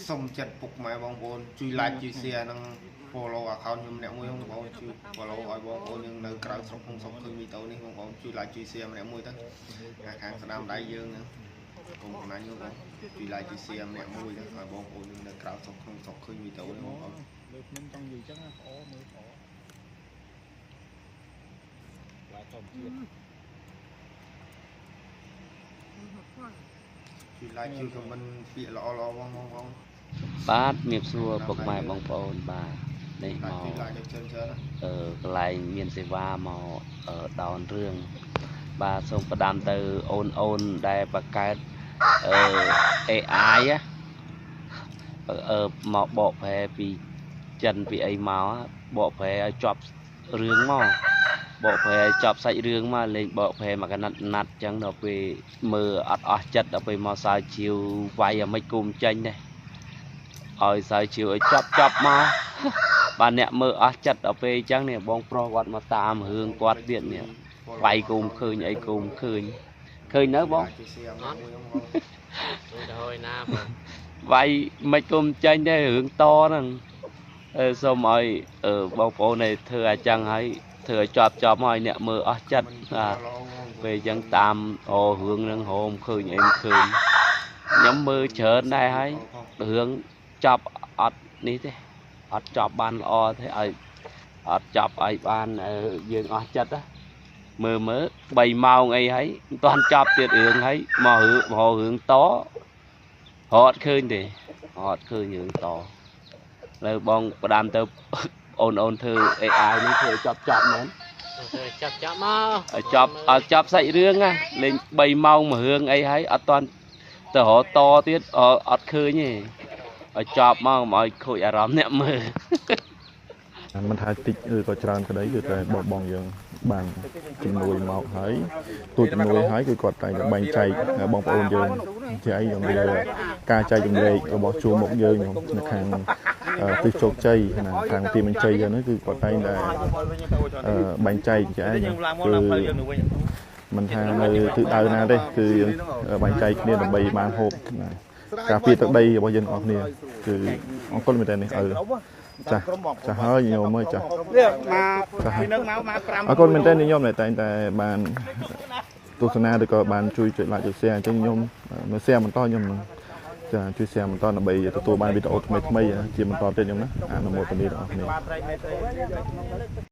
សូមចិត្តពុកម៉ែបងប្អូនជួយ like ជួយ share និង follow account ខ្ញុំម្នាក់មួយបងប្អូនជួយ follow ឲ្យបងប្អូនយើងនៅក្រៅស្រុកក្នុងស្រុកឃើញវីដេអូនេះបងប្អូនជួយ like ជួយ share ម្នាក់មួយទៅខាងស្ដាំដៃយើងហ្នឹងកុំកំណាញ់បងប្អូនជួយ like ជួយ share ម្នាក់មួយទៅឲ្យបងប្អូនយើងនៅក្រៅស្រុកក្នុងស្រុកឃើញវីដេអូនេះបងប្អូន លើភ្នំចង់និយាយចឹងល្អមើលល្អឡាធម្មជាតិ ជួយ like ជួយ comment ពាក្យល្អៗបងបងបង បាទជំរាបសួរពុកម៉ែបងប្អូនបាទនេះមក ជួយ like ឲ្យច្រើនៗ កន្លែងមានសេវាមកដោនរឿងបាទសូមផ្ដាំទៅអូនអូនដែលបង្កើត AI មកបកប្រែពីចិនពីអីមកបកប្រែឲ្យជាប់រឿងមកបកប្រែឲ្យចប់សាច់រឿងមកលេងបកប្រែមកកណាត់ណាត់ចឹងដល់ពេលមើលអត់អស់ចិត្តដល់ពេលមកសើជាវវាយអាមិនគុំចេញដែរឲ្យសើជាវឲ្យចប់ចប់មកបាទអ្នកមើលអស់ចិត្តដល់ពេលអញ្ចឹងនេះបងប្រុសគាត់មកតាមរឿងគាត់ទៀតនេះវាយគុំឃើញអីគុំឃើញឃើញនៅបង ជួយ share ម្នាក់មួយបងប្អូន ជួយទៅហើយណាបង វាយមិនគុំចេញទេរឿងតហ្នឹងសូមឲ្យបងប្អូននេះធ្វើអញ្ចឹងហើយធ្វើឲ្យជាប់ជាប់មកឲ្យអ្នកមើលអស់ចិត្តបាទពេលអញ្ចឹងតាមរឿងហ្នឹងហមឃើញអីមិនឃើញខ្ញុំមើលច្រើនដែរហើយរឿងចប់អត់នេះទេអត់ចប់បានល្អទេឲ្យអត់ចប់ឲ្យបានយើងអស់ចិត្តណាមើលមើល3ម៉ោងអីហើយមិនទាន់ចប់ទៀតរឿងហើយមករឿងរករឿងតរត់ឃើញទេរត់ឃើញរឿងតលើបងផ្ដាំទៅអូនអូនធ្វើ AI នេះធ្វើចប់ចប់មែន ធ្វើចាប់ចាប់មក ឲ្យចប់ឲ្យចប់សាច់រឿងណាលេង3ម៉ោងមួយរឿងអីហើយអត់ទាន់ទៅរកតទៀតអត់ឃើញទេឲ្យចប់មកកុំឲ្យខូចអារម្មណ៍អ្នកមើល មិនថាតិចឬក៏ច្រើនក្តីគឺតែបងបងយើងបានជំនួយមកហើយទូជំនួយហើយគឺគាត់តែងតែបែងចែកបងប្អូនយើងជាអីយ៉ាងវាការចែកចម្លែករបស់ជួរមុខយើងនៅខាងទិសជោគជ័យណាខាងទីមន្ជ័យយើងនោះគឺគាត់តែងតែបែងចែកជាអីគឺមិនថានៅទិសដៅណាទេគឺយើងបែងចែកគ្នាដើម្បីបានហូបណាការពារទឹកដីរបស់យើងអស់គ្នាគឺអរគុណមែនទែននេះឲ្យចាស់ចាស់ហើយញោមអើយចាស់ មកពីនឹងមកមក5 អរគុណមែនទែនញោមដែលតែងតែបានទស្សនាឬក៏បានជួយចុច like ចុច share អញ្ចឹងញោមនៅ share បន្តញោមនឹងចាជួយ share បន្តដើម្បីទទួលបានវីដេអូថ្មីៗជាបន្តទៀតញោមណាអនុមោទនាដល់អស់គ្នា បាទត្រីមេត្រី